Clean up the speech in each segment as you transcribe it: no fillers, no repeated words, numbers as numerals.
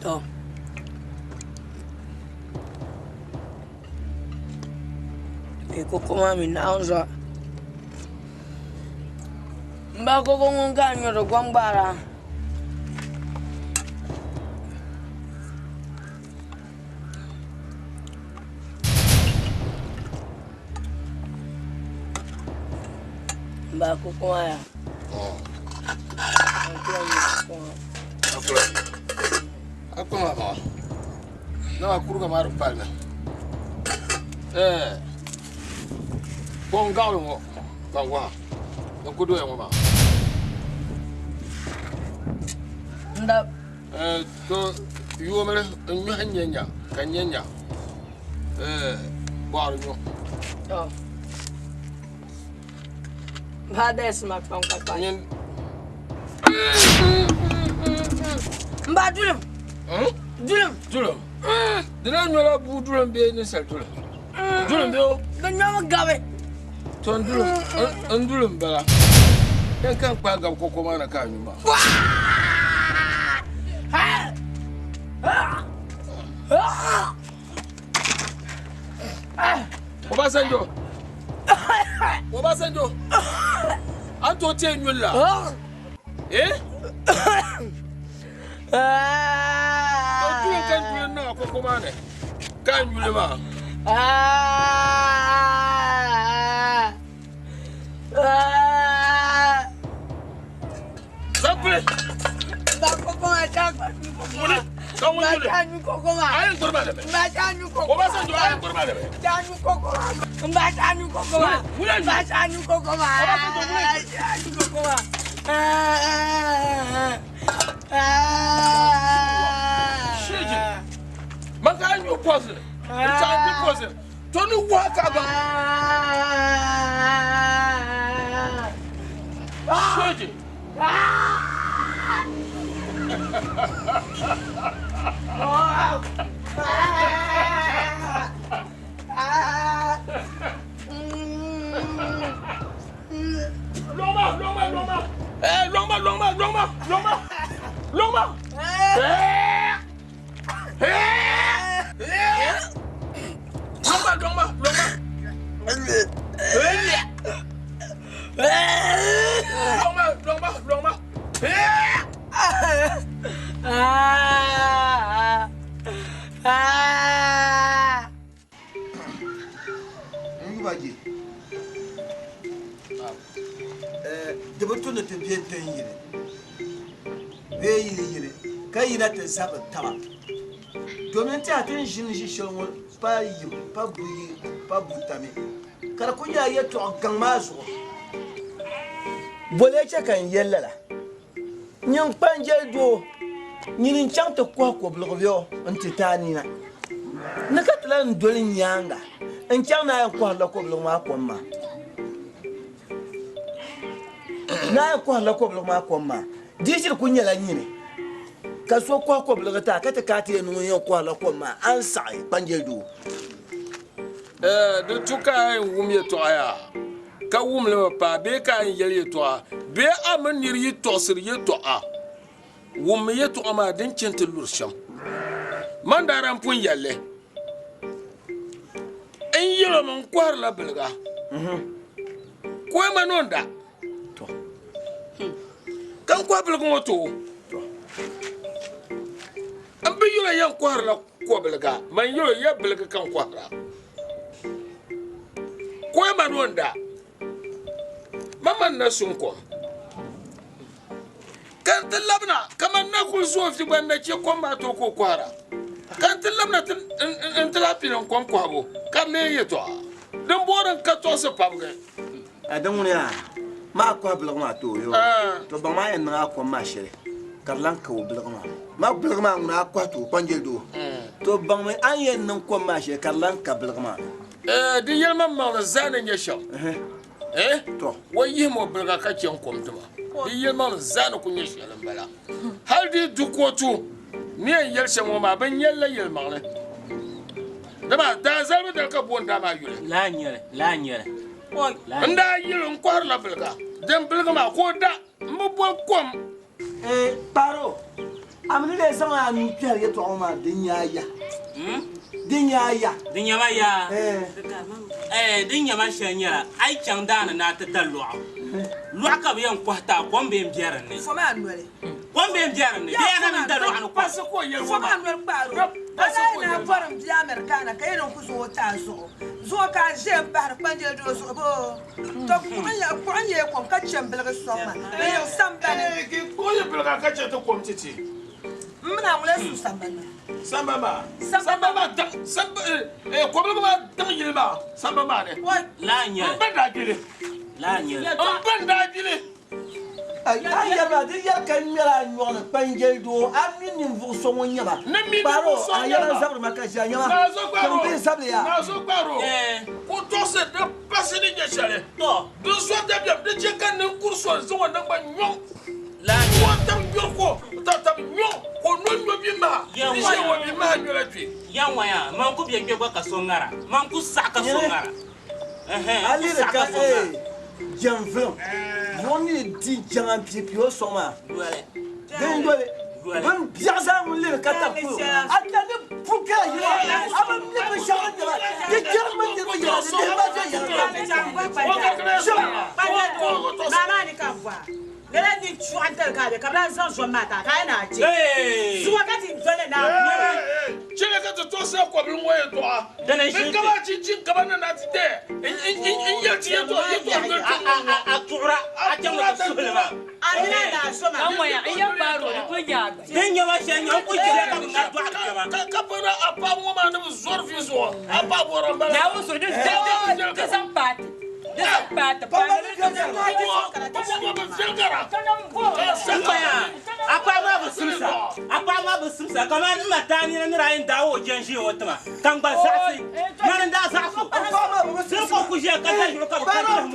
To. Ee koko maa mi naɣ zuɣu. M ba koko ŋun ka a nyuri kom gbaara. M ba koko maa yaa. A kpaŋa maa na kuriga maa di palimi kom gaɣali ŋɔ ka waha din ku doya ŋɔ maa to yoomili n nyohi n nyɛ nya ka n nyɛ nya boɣari nyo M ba dulim. Dulim. Dulim. Di na nyola bua dulim bee ninsal dulim? Dulim bee o? Di nyomi gabi. To n dulim n dulim bala. N kan kpaai gabi koko maa na ka a nyu maa. Obasanjo Obasanjo an tooi teei nyuli la eh to duli ka duli niŋ a koko maa ni ka a nyuli maa Zaŋ pili. Ŋuni ka ŋun nyuli. A yɛn dori ma lɛbɛ. Obasanjo a yɛn dori ma lɛbɛ. Ŋuni n nyuli. Obasanjo ŋuni n nyuli. Sheji. Man ka a nyu poison. N chaŋ di poison. To ni wuhi ka baŋ. Sheji. Lɔŋma, lɔŋma, lɔŋma. Eh, lɔŋma, lɔŋma, lɔŋma, lɔŋma, lɔŋma. Eh, eh, eh. Lɔŋma, lɔŋma, lɔŋma. Eh. Lɔŋma, lɔŋma, lɔŋma. Eh. N yuba je di bi tu ni ti be tin yini bee yili yini ka yina ti zabi taba domin ti a ti ni ʒini ʒi shɛli ŋɔ pa yim pa buyi pa buta mi ka di kuli nyɛla yɛltɔɣa gaŋ maa zuɣu. Boli chɛ ka n yɛli lala, Nyin kpanjɛli doo, nyini n-chaŋ ti kɔhi kɔbiligu bɛ nti ti a nina ni ka ti lan doli n nyaaŋa n-chaŋ ni a yɛn kɔhirila kɔbiligu maa kom maa. Ni a yɛn kɔhirila kɔbiligu maa kom maa, di yi shiri kul nyɛla nyini ka so kɔhi kɔbiligu ti a ka ti ka a ti yɛn niŋ o yɛn kɔhirila kom maa, a ni saɣi kpanjɛli doo. Di tu ka a yɛn wum yɛtɔɣa yaa, ka wum li mi paai bee ka a yɛn yɛli yɛtɔɣa bee a mini nir yi tɔɣisiri yɛtɔɣa, wummi yɛtɔɣa maa din chani ti luri shɛm. Man daa daa pun yɛli li, N yɛl o mi n kɔhirila biliga, koyima ni o ni da, ka n kɔhi biliga ŋɔ ti o. N bi yɛl o yɛn kɔhirila kɔbiliga, man yɛl o ya biligi ka n kɔhira. Koyima ni o ni da, man man na sun kom. Ka n ti labina, kaman na kul zooi vi gba n na chɛ kom maa tooi ka o kɔhira. Ka n ti labina n ti lahi pili n kom kɔhibu, ka di leei yɛtɔɣa din boori n ka tɔɣisi pabigi. A di ŋuni yaa, maa kɔhi biligi maa ti o yo. To baŋ maa yɛn niŋ a kom maa shɛli ka di lan ka o biligi maa. Maa biligi maa ŋuni a kɔhi ti o kpanjɛli doo. To baŋmi a ni yɛn niŋ kom maa shɛli ka di lan ka biligi maa. Di yɛlimaŋmaŋli zaa ni nyɛ shɛm, To. o yihim o biliga ka chɛ n-kom ti ma. Di yɛlimaŋli zaa ni ku nyɛ shɛli m-bala. Hal di yi du kootu ni yɛn yɛli shɛm ŋɔ maa, bɛ nyɛlila yɛlimaŋli. Dama daa zalibu dali ka booni daa maa yuli. Laa n-nyɛli, laa n-nyɛli. N daa yɛl o, n kɔhirila biliga, din biligi maa ka o da, m bi boli kom. Ee, kpaari o. A mi ni lee zaŋ a nuu kpɛhiri yɛtɔɣa ŋɔ maa, din nyɛ a ya. Din nyɛ a ya. Din nyɛ ma ya. Din nyɛ ma shɛli nyɛla a yi chaŋ daa ni ni a ti da lɔɣu. Lɔɣu ka bɛ yɛn kɔhi ti a, kom bee m-be din ni. Fom a noli. Kom bee m-be din ni. Bee a na mi da lɔɣu ni kom. Fom a noli kpaari o. A daa yi naan bɔri m bia Americana ka yɛli n ku zaŋ o ti a zuɣu. Zuɣu ka a ʒe m-pahiri kpanjɛli doo zuɣu boo? Tɔ kpuɣi n yee kom ka che m-biligi sɔŋ ma n yiŋ sambani. Kpuɣi yi biliga ka che ti kom ti ti. M mini a ŋun su sambani maa. Sambani maa. Sambani maa daŋ, samba, kobiligi maa daŋ yili maa sambani maa ni. Laa n-nyɛ li. M ba ni daa gbi li. Laa n-nyɛ li. M ba ni daa gbi li. A yɛri ma di yɛri ka ŋmɛri a nyɔɣu ni kpanjɛli doo, a mi ninvuɣ so ŋun nyɛ ba. Ni mi Kpaari ninvuɣ o, so a n-nyɛ yɛla ba. zabiri ma ka ʒiya nyɛ ma. Naazo Ka kpaari m o. bihi zabili ya. Naazo kpaari o. Ka o tɔɣisi di pasi ni nyɛ shɛli. Di zo dabiɛm, di chɛ ka ninkuri so zaŋ o naŋgban nyɔŋ. Ka o tab nyɔri ka o tab nyɔŋ ka o noli nyo bia maa. Di ʒe o bia maa nyola kpe. Ya ŋɔya, man ku be kpe gba ka so ŋara. Man ku saɣi ka so ŋara. A lihiri ka jɛm vilim yuŋ ni di jɛŋa m-piipi o sɔŋ maa. Din yoli, bɛn biɛɣu zaa ŋun lihiri ka tabi kul o. A ta ni pu kpɛra yili maa, a bi mi binshɛɣu din nyɛ ba. Di jɛrim mini niriba yɛla, di lihi ba viɛnyɛliŋga. Lala ni chuɣu n-tali ka a be, ka bɛ lahi zaŋ zom maa ti a, ka a yi naan che. Zuŋɔ ka ti doli Naawuni. Chɛli ka ti tɔɣisi a kɔbili ŋɔ yɛtɔɣa. N kaba chinchin kaba ni na ti dɛ n yɛli ti yɛtɔɣa yɛtɔɣa doli ti ŋɔ ŋɔ. A tuɣira, a chaŋmi ti suhili ma. A mini a naa so maa. Ka ŋɔya, n yɛn gbaari o, di kuli nyɛ a gba. Din nyɛ ma shɛli nyɛ n kuli chɛla ka bɛ ŋari dɔɣiri kpɛma. Ka pana a paɣaba ŋɔ maa ni bi zɔri vi zuɣu, a paɣa bɔra m-bala. Naawuni suhu, di zaŋ paati, di zaŋ paati, paati. N kpaya, a paɣa maa bi simsa, a paɣa maa bi simsa, kamani n ma daa nina ni daa yɛn daai o jɛnʒee o tima, ka n gba zaɣisi, mani n daa zaɣisi o. Dini ka o kuli ʒiya ka zali zuɣu ka bi ka biɛhigu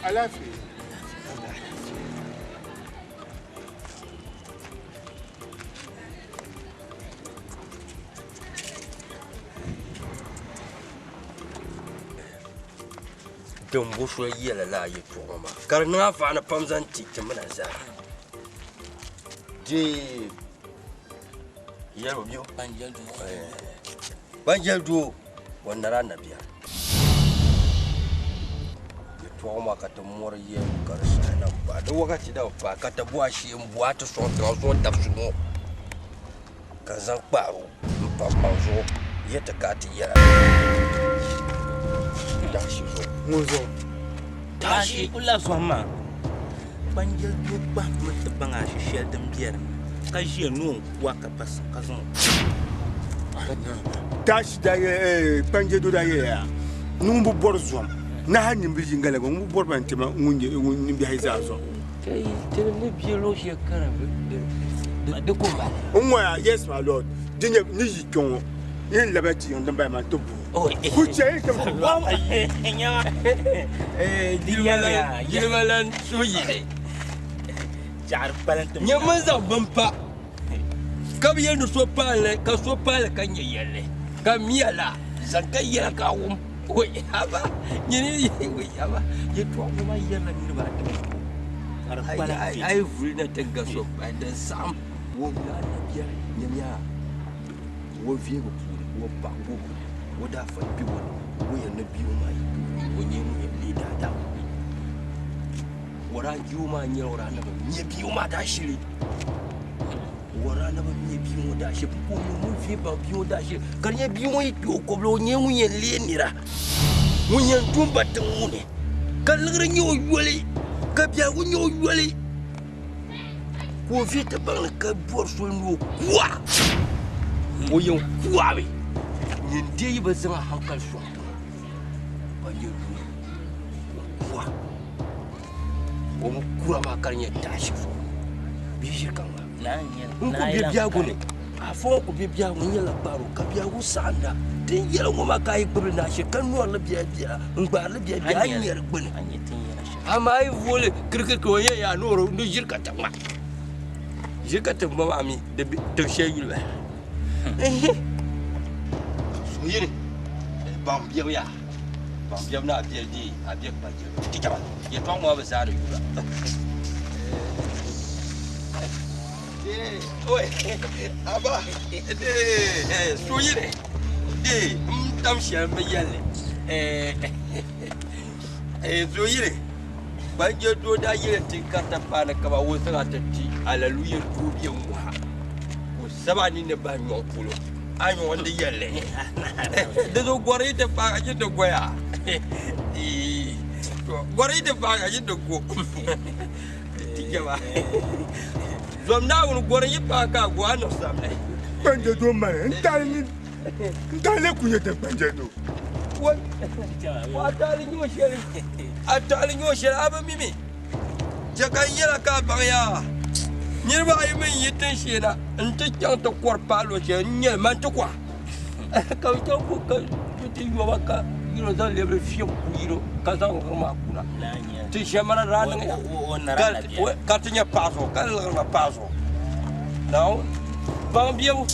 Alaafee. Din bo so yɛla laa yɛtɔɣa maa ka di niŋ anfaani pam zaŋ ti ti mina zaa. Deei yɛli o bɛ Banjɛli doo o nari anabiɛri. Yɛtɔɣa maa ka ti mɔri yɛli ka di saha na paai di wakati na bi paai ka ti bo a shee m-bo a ti sɔŋ tiŋa sɔŋ tabisi ŋɔ ka n zaŋ kpaari o m-pa kpaŋ zuɣu yɛ ti ka a ti yɛla tashi zuɣu. Ŋun zuɣu? Tashi kul lahi zɔhim maa. Kpanjɛli doo kpahimmi ti baŋ a shi shɛli din be di ni ka ʒiya ni o ni ku a ka pa ka zaŋ o Tashi daa yɛli kpanjɛli doo daa yɛliya ni ŋun bi bɔri zom ni hali nimbil yinga la gba ŋun bi bɔri ba n-ti ma ŋun nyɛ ŋun nimbihi zaa zom. N ŋɔya, yes my lord, di nyɛ ni yi kpe ŋɔ yi ni labi ti yiŋ din bala maa n-ti bo ku chɛ yi kpɛm ti bo. Jilima lan suhu yili. Nyɛ mini zaŋ bini pa ka bi yɛli ni so paali ka so paali ka nyɛ yɛlli ka miya la zaŋ ka yɛla ka wum wai haba nyini wai haba yɛtɔɣa ŋɔ maa yɛrila niriba ata a yi vuli na ti ga so pahi din saɣim o anabiɛri nyamiya o vihigu puuni o baŋbu o daa fa kpe o ni o yɛn ni bia maa yi kpe o nyɛ ŋun yɛn leei daadam. O daa yi o maa nyɛla o daa na bi nya bia maa daa shili. Wara na bi nyɛ bia ŋɔ daashee ka o nyɛ ŋun viɛ baŋ bia ŋɔ daashee ka di nyɛ bia ŋɔ yi kpɛ o kɔbili o nyɛ ŋun yɛn leei nira ŋun yɛn du n ba tiŋ ŋɔ ni ka liɣiri nyɛ o yoli ka biɛhigu nyɛ o yoli ka o viɛ ti baŋ ni ka bɔri soli ni o kuwa o yɛn kuwami nyin dee yi bi zaŋ a hankali sɔŋ tiŋa ban yɛn lu o kuwa o bi kura maa ka di nyɛ tashi zuɣu bia ʒiri ka ŋmaa n ku bɛ biɛhigu ni afa ŋɔ ku bɛ biɛhigu ni nyɛla gbaaro ka biɛhigu saɣinda din yɛli ŋɔ maa ka a yi gbubili na shee ka nɔrili biɛla biɛla n gbaarili biɛla biɛla a yi nyɛ di gbuni amaa a yi vooli kirikiriki o yɛn yaa ni o ni ʒiri ka ti ŋma ʒiri ka ti ŋma maa mi di tiŋ shɛli yuli bala yini baŋ biɛbu yaa baŋ biɛbu ni a biɛli dee a biɛ kpa jɛli ti chɛba yɛltɔɣa ŋɔ bi zaani yula aba so yini dee n tam shɛli n bi yɛlli so yini Kpanjɛ doo daa yɛli ti karita paani ka ba wo zaŋ a ti ti alaluya doo bɛ ŋɔha o saba ni ni bahi nyɔŋ polo a nyɔŋ n di yɛlli di zuɣu gɔri yi ti paagi a yi ti goya gɔri yi ti paagi a yi ti go ti jɛma zom Naawuni gɔri yi paagi ka a go a niŋ samli. Kpanjɛ doo mali n taali N taali ku nyɛ ti kpanjɛ doo. A taali nyɛ o shɛli, a taali nyɛ o shɛli, a bi mi mi. Chɛ ka n yɛla ka a baŋ yaa, niriba ayi mi n-yi tin shee na nti chaŋ ti kɔri paai luɣ shɛli n-nyɛ li man ti kɔha. Ka bɛ chaŋ ku ka bɛ ti yoba ka yino zaŋ lɛbiri fiɛm ku yino ka zaŋ liɣiri maa kuna. Ti ʒiɛmana daa niŋya ka ti nyɛ paɣa zuɣu ka liɣiri maa paɣa zuɣu. Naawuni baŋ biɛbu.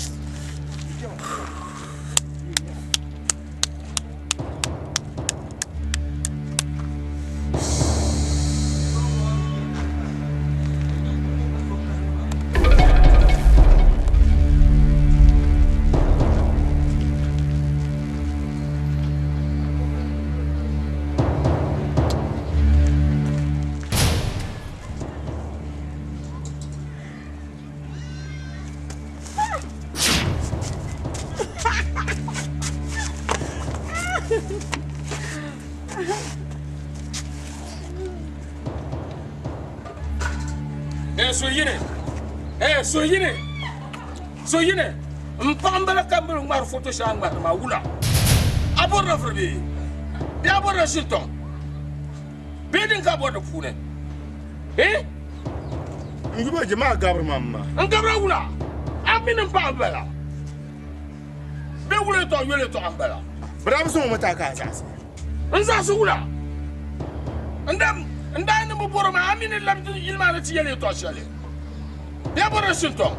So yini eh so yini so yini n paɣa n bala ka n biri ŋmari foto shɛli a ŋmari maa wula a bɔrila vuri bee bee a bɔrila shintɔŋ bee din ka bɔri di puuni eh N yuba je maa gabiri ma m-ma. N gabira wula? A mi ni m paɣa m-bala? Bee wula yɛtɔɣa yoli yɛtɔɣa m-bala? Bɛ daa bi zaŋ o mi ti a ka a zaɣisi. N zaɣisi wula? N daa n daa ni bi bɔri maa, a mi ni labi yili maa ni ti yɛli yɛtɔɣ shɛli. Bee a bɔrila shintɔŋ?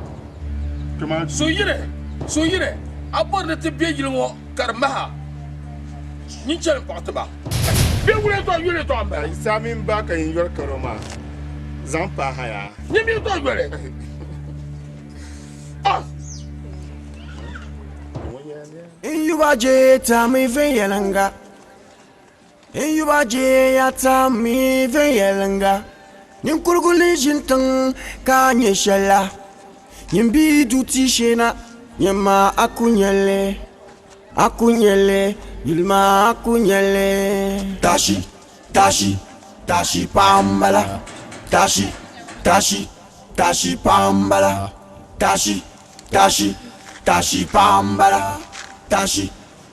So yini, so yini, a bɔri ni ti be yili ŋɔ ka di maha nyin chɛli m-paɣi ti ba. Bee wula yɛtɔɣa yoli yɛtɔɣa m-bala? Saa mini ba ka yin yɔri karo maa zaŋ paai ha yaa. Nyini yɛtɔɣa yoli. Ah! N yuba je tami viɛnyɛliŋga. N yuba je ya tami viɛnyɛliŋga. Ninkurigu ni ʒini tiŋ ka a nyɛ shɛli la, nyin bi du ti shee na, nyama a ku nya li. A ku nya li, yuli maa a ku nya li. Tashi, tashi, tashi paɣa m-bala. Tashi, tashi, tashi paɣa m-bala. Tashi, tashi, tashi paɣa m-bala. Tashi,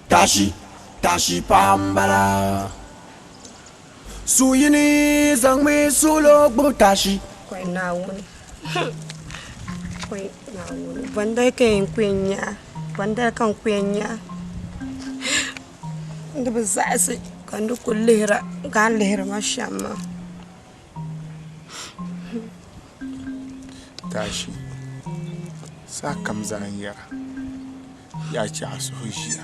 tashi, tashi paɣa m-bala. Suhuyini zaŋmi suɣulo gbubi tashi. Kɔi Naawuni, kɔi Naawuni, bɔndali ka yɛn ku yɛn nya a, bɔndali ka n ku yɛn nya a. N di bi zaɣisi ka n di kuli lihira ka a ni lihiri ma shɛm maa. Tashi, saha kam zaa n yɛra, yaa chɛ a suhu ʒiya.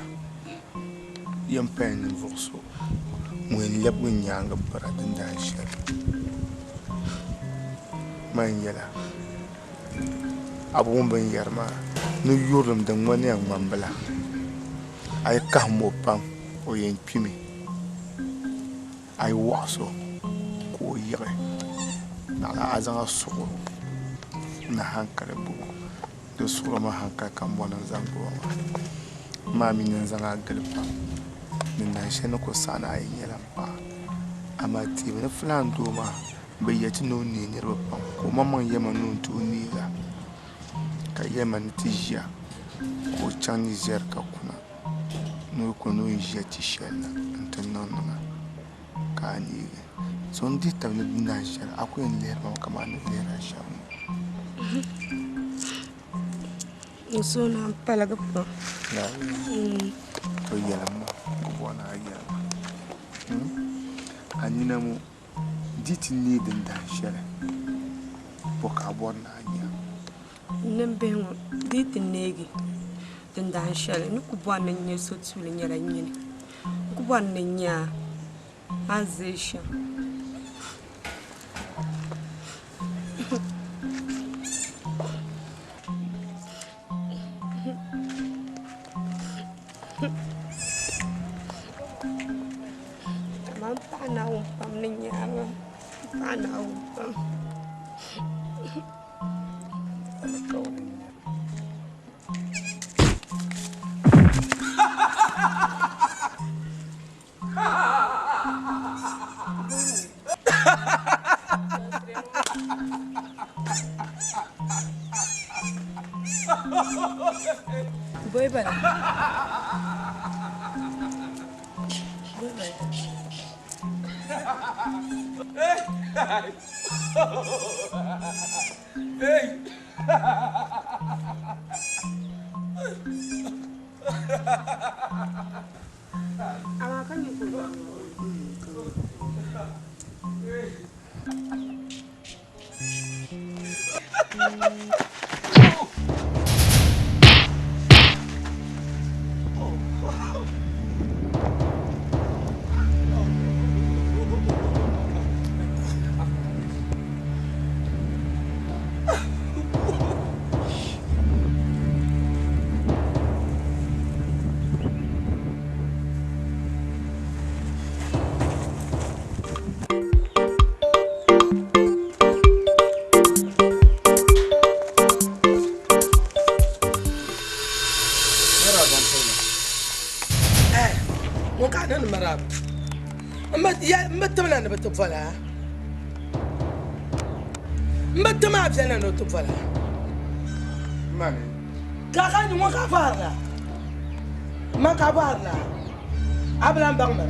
Yɛn paya ninvuɣ so ŋun yɛn lɛbigi n nyaaŋa bira dindahin shɛli. Man yɛla, a bi wum bɛ ni yɛri maa ni yurilim din ŋmanila ŋmambila, a yi kahim o pam, o yɛn kpimi, a yi wɔɣis o ka o yiɣi, naɣila a zaŋ a suɣuro ni haŋkali gbib o. Di suɣirimi hankali ka m bɔri ni n zaŋ gbubi a maa. M maa mi ni n zaŋ a gili pam. Ni nahi shɛli ni ku saɣi ni a yi nyɛla m paɣa. Amaa teemi ni fulaan doo maa bi yɛli ti ni o neei niriba pam ka o maŋmaŋ yɛli ma ni o ni tooi neeg a. Ka yɛli ma ni ti ʒiya ka o chaŋ Niger ka kuna ni o kuli ni o ni ʒiya ti shɛli na nti niŋ niŋa ka a neegi. So n dihi tab ni di nahi shɛli a ku yɛn lihiri ma mi kamani a ni lihiri a shɛm ŋɔ. N suhu naan paligi pam. To yɛlim ma, ka bɔri ni a yɛli ma. A nina ŋɔ di ti neei din dahin shɛli, bɔ ka a bɔri ni a nya? N nimbihi ŋɔ di ti neegi din dahin shɛli, n ni ku bɔri ni n nya so tuuli nyɛla nyini. N ku bɔri ni n nya a a ni ʒe shɛm. Amaa m paɣa Naawuni pam ni nya a maa, m paɣa Naawuni pam. Boy bala. Boy bala. Hey! Amaa ka nyɛ kuli Ŋun ka a niŋdi maraaba m bi timla ni bɛ ti boli a m bi tim a viɛlli ni o ti boli a ka ka ŋun ka bɔhirila man ka bɔhirila a bi lan baŋ ma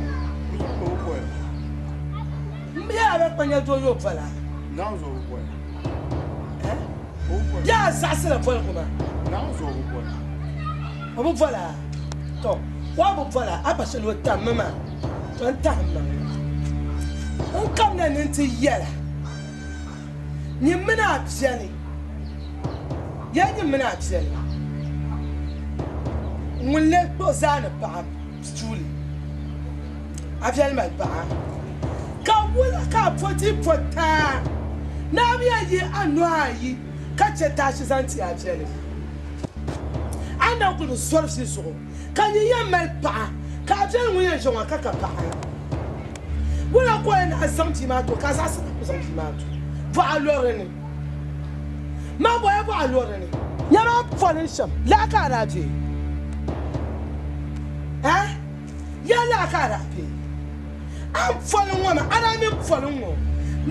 m bi yɛla bɛ kpa nyɛli doo yo bɔla bɛ a zaɣisila boligu maa o bi bɔla to o bi bɔla a pa shɛli o tammi maa to n tahim maŋ n kamina ni n ti yɛla Nyin mini a beni, ya nyin mini a beni, ŋun lee kpuɣi zaani paɣa tuuli, a beli mali paɣa, ka wula ka a po di po taai ni a mi yɛn yihi a nuhi ayi ka chɛ taashi zaŋ ti a beli? A ni na kul bi zɔri vi zuɣu ka nyin yɛn mali paɣa, ka a beli ŋun yɛn ʒe ŋɔ ka ka paɣa. Wula ka o yɛn daa zaŋ bia maa ti o ka a zaɣisi ni o zaŋ bia maa ti o? Bɔɣa lɔri ni. Man bɔya bɔɣa lɔri ni. Nyama m pɔli n shɛm, lala ka a daa be? Eh? Ya lala ka a daa be? A ni pɔli ŋ-ŋɔ maa, a daa mi pɔli ŋ-ŋɔ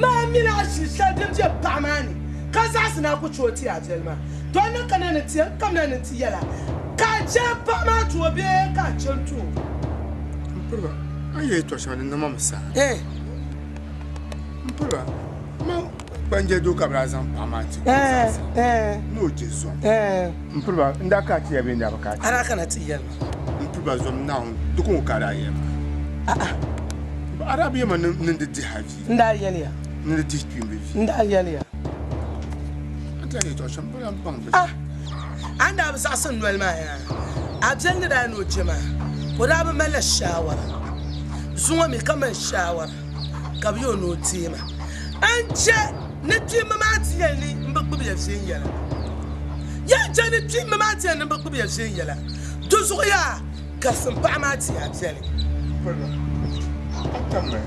maa mini a shili shɛli din be paɣa maa ni, ka zaɣisi ni a ku chɛ o ti a viɛli maa. To n ni kana ni ti, n kamina ni n ti yɛl a, ka a chɛ paɣa maa ti o bee ka a chɛ n-ti o? M piriba, a ni yɛli yɛtɔɣ shɛŋa di niŋ ma mi saha. M piriba, man kpanjɛ doo ka bɛ daa zaŋ paɣa maa ti ka o zaɣisi ni o je zom. M piriba, n daa ka a ti ya bee n daa bi ka a ti ya? A daa kana ti yɛli ma. M piriba, zom Naawuni di ko ŋɔ ka a daa yɛli ma. A daa bi yɛli ma ni n di dihi a vi. N daa yɛli ya. Ni di dihi kpiimba vi. N daa yɛli ya. A ni ti yɛli yɛtɔɣ shɛm, m piriba, m baŋ di. A ni daa bi zaɣisi n noli maa yaa, a biɛli ni daa ni o je maa, o daa bi malila shaawara. Zuŋɔ mi ka mali shaawara ka bɛ yɛl o ni o deei ma. N je ni kpiimba maa ti yɛli ni m bi gbibi ya viɛnyɛla. Yɛn je ni kpiimba maa ti yɛli ni m bi gbibi ya viɛnyɛla. Di zuɣu yaa, garisim paɣa maa ti a biɛli. Piriba, a tammi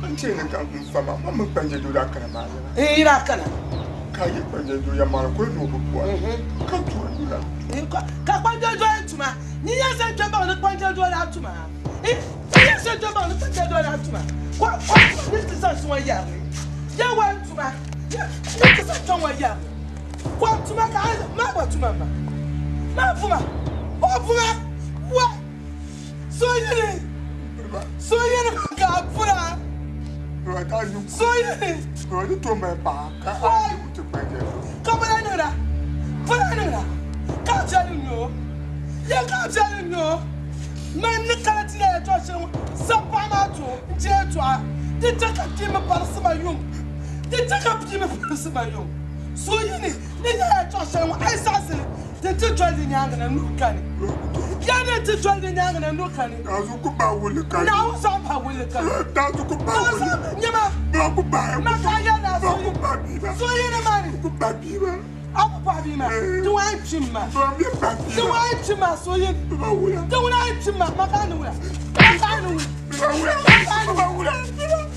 n teei ni ka n fa ma, man mi kpanjɛ doo daa kana maa yɛla. N yi daa kana. Ka yi kpanjɛli doo yɛlimaŋli kuli ni o bi bɔri ka tuhi yula. Ka kpanjɛli doo yɛn tuma ni yɛn zaŋ kpɛ baŋ ni kpanjɛli doo daa tuma n yɛn zaŋ kpɛ baŋ ni kpanjɛli doo daa tuma ka o tuma ni ti zaŋ si ŋɔ yɛrili yɛn wa n tuma ni ti zaŋ kpɛ ŋɔ yɛrili ka o tuma ka maa gba tuma ma maa vuma o vuma wa so yini so yini ka a pura so yini ka bala niŋda bala niŋda ka viɛli n nyɛ ya ka viɛli n nyɛ man ni kana ti yɛla tɔɣa shɛli ŋɔ sa paɣa maa to n chɛ yɛltɔɣa di chɛ ka kpiimba parisi ma yuŋ di chɛ ka kpiimba parisi ma yuŋ so yini ni yɛla yɛltɔɣa shɛli ŋɔ a yi saɣisi li Ti ti doli di nyaaŋa na nuhi kani. Ya ni ti doli di nyaaŋa na nuhi kani. Naawuni zaŋ bahi wulli kani. Nyama, ma ka ya na so yini maa ni. A ku paɣi bia maa, ti ŋun a yi kpim ma. Ti ŋun a yi kpim ma so yini. Ti ŋun a yi kpim ma, ma ka a ni wula. Ma ka a ni wula. Ma ka a ni wula. Ma ka a ni wula.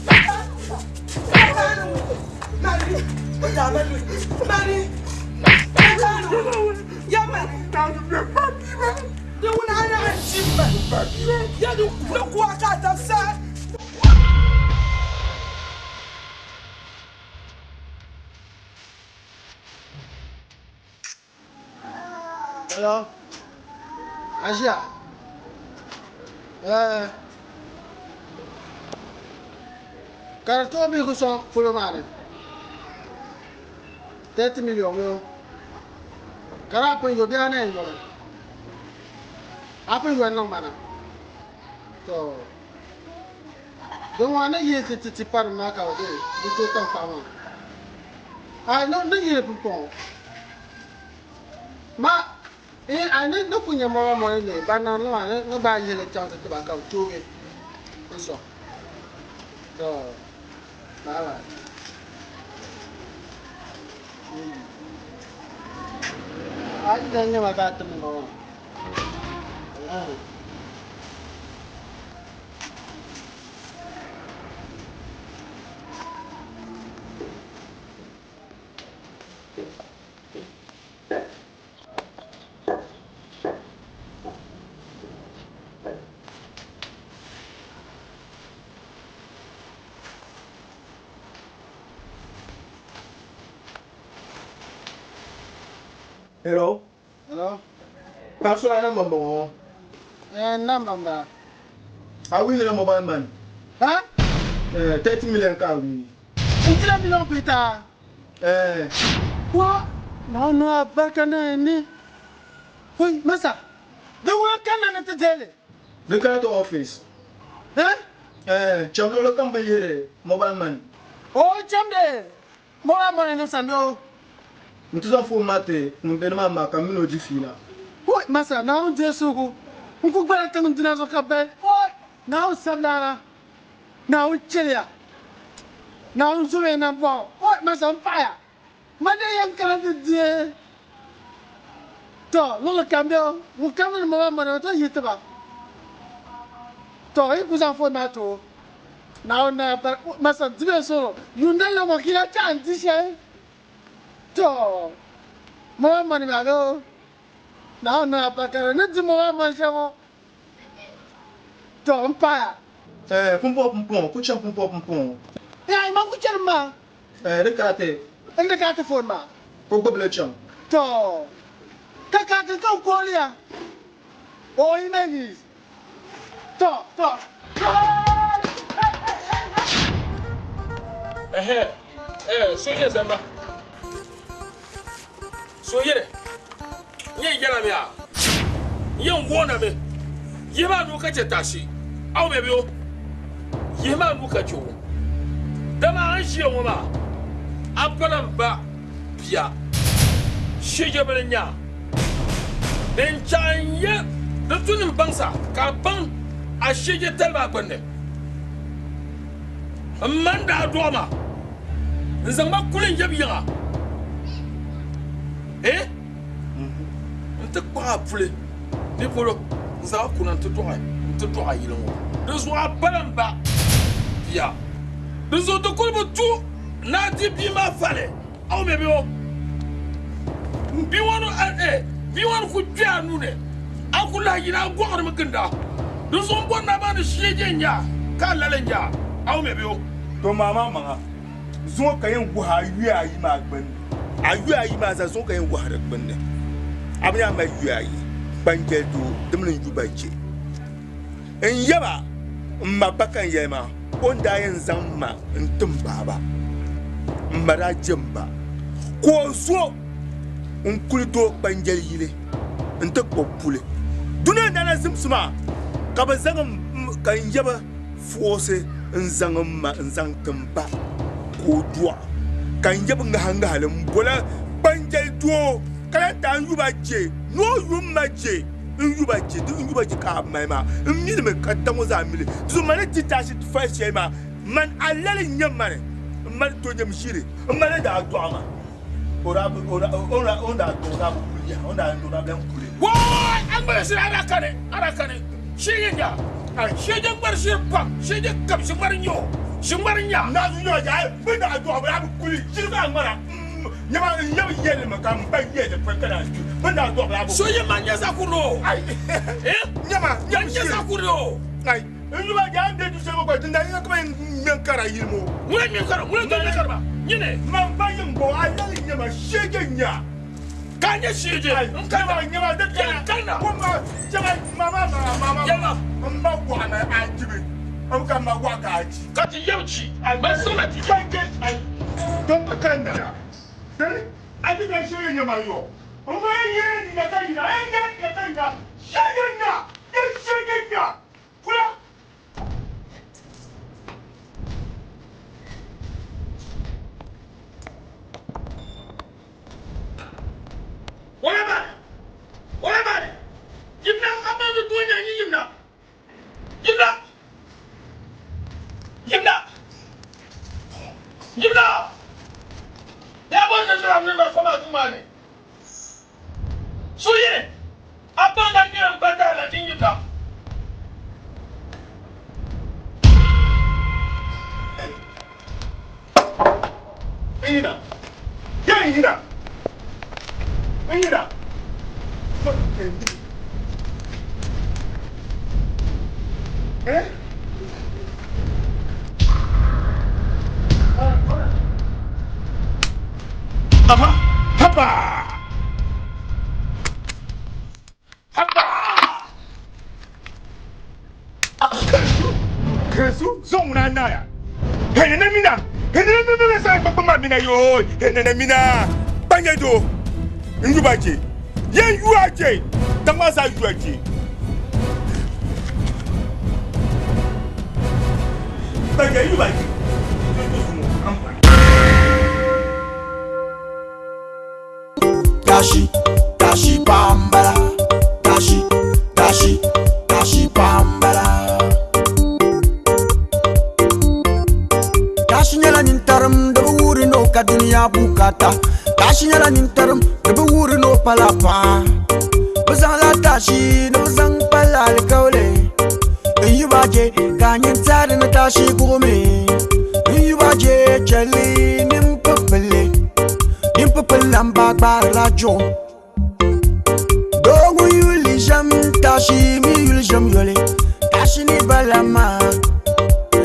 Ma ka a ni wula. Mari, o daa ba lui. Mari, o daa lui. Ya Mari. Di wuna a na chi ma. Ya di ni kuwa ka a tab sa. Hello? A ʒiya? Eh. Ka di tooi bihigu sɔŋ polo maa ni. 30 million mi o. Ka daa pun yo bee a na yɛn yomi? A pun yo n-niŋ ma na. To. Din ŋɔ ni yihi ti ti tipanim maa ka bɛ di tooi taŋkpaɣu maa. Ai, ni ni yihi pumpɔŋɔ. Ma, eh, ai ni ni ku nya mɔba mɔni ni ban niŋdi li maa ni ni gbaai yihi li chaŋ ti ti ba ka bɛ toogi n-sɔŋ. To, bye bye. A yi lan nya ma ka a tim ma maa. Eh. Hello. Hello. Paɣa so a namba m-bɔŋɔ. Eh, namba m-bala. A win la mobile money. Ha? Eh, 30 million ka a win. N dila million pita. Eh. Wa, na no abarka na ni. Hoi, masa. Di ŋuna kanna ni ti deeli. Di kana ti office. Eh? Eh, cham luɣili kam bɛ yihiri mobile money. O chamdi mobile money nim sani o. N ti zaŋ phone maa ti ŋun be nimaani maa ka m mini o di fiila. Hoi, masa, Naawuni deei suhigu. N ku gbala tiŋ dina zuɣu ka bahi. Hoi, Naawuni sabilana. Naawuni cheliya. Naawuni zomiya nambɔɣu. Hoi, masa, m paɣiya. Ma dee yɛn kana ti deei. Tɔ, luɣili kam be o, ŋun kam ni mobile money o tooi yihi ti ba. Tɔ, yi ku zaŋ phone maa ti o. Naawuni naa bari, masa, dibe suhuri. Yuun dalila ŋɔ ka yi lahi chaɣi n-di shɛli. To, mobile money maa bee Naawuni niŋ a barika ni di mobile money shɛli ŋɔ. To, m paaya. Eh, pumpɔŋɔ pumpɔŋɔ, ku chaŋ pumpɔŋɔ pumpɔŋɔ. Eh, man ku chani maa. Eh, di kaati. N di kaati phone maa. Ka o gbubi li chaŋ. To, ka kaati ka o kooli ya. O yi na yi. To, to, to. Ɛhɛ, ɛɛ, so yɛ zamba. So yɛrɛ, n yɛn yɛla mi a, n yɛn woona mi, yihi maa nuu ka chɛ tashi, aw bɛ bɛ o, yihi maa nuu ka chɛ o, dama a ni ʒiya ŋɔ maa, a pala m ba bia, shijɛbili n-nyɛ a. Din chaɣ n-nyɛ di tu ni m baŋsa ka a baŋ a shijɛtali maa gbunni. M ma n-daa dɔɣi ma n-zaŋ ma kuli n-yab yiŋa eh nti kpaɣ a puli ni polo n-zaŋ a kuna nti dɔɣi a yili ŋɔ. Di zuɣu a pala m ba bia. Di zuɣu di kuli bi tu ni a di bia maa fali. A wumya bɛ o? Bia ŋɔ ni eh, bia ŋɔ ni ku kpe a nuu ni, a ku lahi yina a gɔɣirimi ginda. Di zuɣu m bɔri ni a baŋ ni shieje n-nyɛ a, ka a lala n-nyɛ a. A wumya bɛ o? To maa maa maŋa, zuŋɔ ka yɛn wuhi a yuya ayi maa gbunni. A yuya ayi maa zaa zuŋɔ ka yɛn wuhi di gbunni. A bi nya a mali yuya ayi, kpanjɛli doo di mini n yu ba je. N yaba m ma ba ka n yɛli maa, o ni daa yɛn zaŋ ma n-tim baaba, m ma daa je m ba, ka o zo n-kuli doo kpanjɛli yili nti kpuɣi puli. Dunia ni daa na zimsi maa, ka bɛ zaŋ m ka n yaba fuɣisi n-zaŋ m ma n-zaŋ ti m ba ka o dɔɣi, ka n yaba ŋahiŋahili m-bola kpanjɛli doo ka lahi ti a n yuba je ni o yu m ma je. N yuba je di n yuba je ka a mali maa n mili mi ka daŋ ŋɔ zaa mili di zuɣu mani di tashi fali shɛli maa man alali n nyɛ mani n mali to nyɛm ʒiri n mali daa dɔɣi ma o daa bi o daa o daa o daa dɔɣi o daa bi kuli yaha o daa o daa bi lahi kuli. Waai a ŋmari ʒiri a daa kani a daa kani shee nya shee je ŋmari ʒiri pam shee je kam ʒi ŋmari n-nyɛ o ʒi ŋmari n-nya. Naa zuɣu nyɛ yaa bɛ daa dɔɣi o daa bi kuli ʒiri ka a ŋmara. Nyama n yab yɛli mi ka m ba yɛli di pɔi ka daa kpi. Bɛ ni daa dɔɣi ba So yi ma nyɛ zaɣ kurili o. Eh? Nyama, Nyɛ nyɛ zaɣ kurili o. Ai, n yuba yaa n be du shɛli ŋɔ gba, din daa yiŋa ka bɛ yɛn ŋme n-kari a yili ŋɔ. Ŋuna ŋme n-kari, ŋuna n-tooi ŋme n-kari ba. Nyini. Man ba yiŋ bɔ, a yɛli nyama sheege nya. Ka a nyɛ sheege n kanna. Nyama, nyama, di kana. Yɛli kanna. Ko ma, chama, ma ma ma ma ma. Yɛli ma. M ba waɣa ma a jibi. M ka m ma waɣa ka a ji. Ka ti yɛm chi. Ban siɣina ti. Kpɛŋ ai don ka kanna. Dani, a ti ka sheege nyama yo. M ma yɛn yɛn ni na ka yina, yɛn yɛn ni na ka yina. Sheege nya, yɛn sheege nya. Kula. Wala ba wala ba yimna amma bi dunya yi yimna yimna yimna yimna ya bo ne sura ne ba fama tuma ne so yene abba da ngiram bata la din yimna. Yina. Yan yina. Yina. Eh? Aha. Haba. Haba. Kesu zongna naya. Henene mina. Henene mina sa gbagba mina yo. Henene mina. Banye do. Njuba je. Yen yuwa je. Tangma sa yuwa je. Banye yuba je. Tashi, tashi bambara. Tashi, tashi, tashi bambara. Tashi nyɛla nintarim di bi wuhiri ni o ka dunia bukata. Tashi nyɛla nintarim di bi wuhiri ni o pala paɣa. Bɛ zaŋla tashi ni bɛ zaŋ pali alikauli. N yi ba je ka nyin taadi ni tashi kuɣumi. N yi ba je chɛli nimpipili. Nimpipili lamba gbaarila juɣu. Doo ŋun yuli ʒɛm tashi mi yuli ʒɛm yoli. Tashi ni bala maa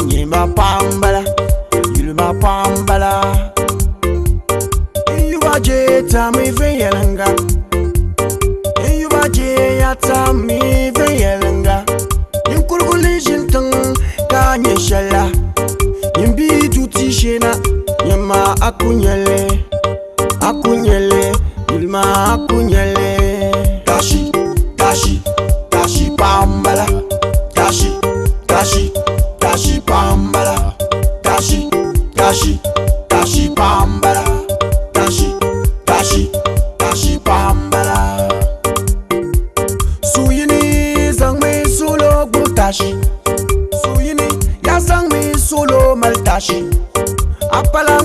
nyɛ ma paɣa m-bala, yuli ma paɣa m-bala. N yi ba je tami viɛnyɛliŋga. N yi ba je ya tami viɛnyɛliŋga. Ninkurigu ni ʒini tiŋ ka nyɛ shɛli la. Nyin bi du ti sheena, nyɛ ma a ku nyɛli. A ku nyɛli, yuli ma a ku nyɛli. Tashi, tashi, tashi paɣa m-bala. Tashi, tashi, tashi paɣa m-bala. Tashi, tashi, tashi paɣa m-bala. Tashi, tashi, tashi paɣa m-bala. Suyini zaŋmi sulo gbubi tashi. Suyini ya zaŋmi sulo mali tashi. A pala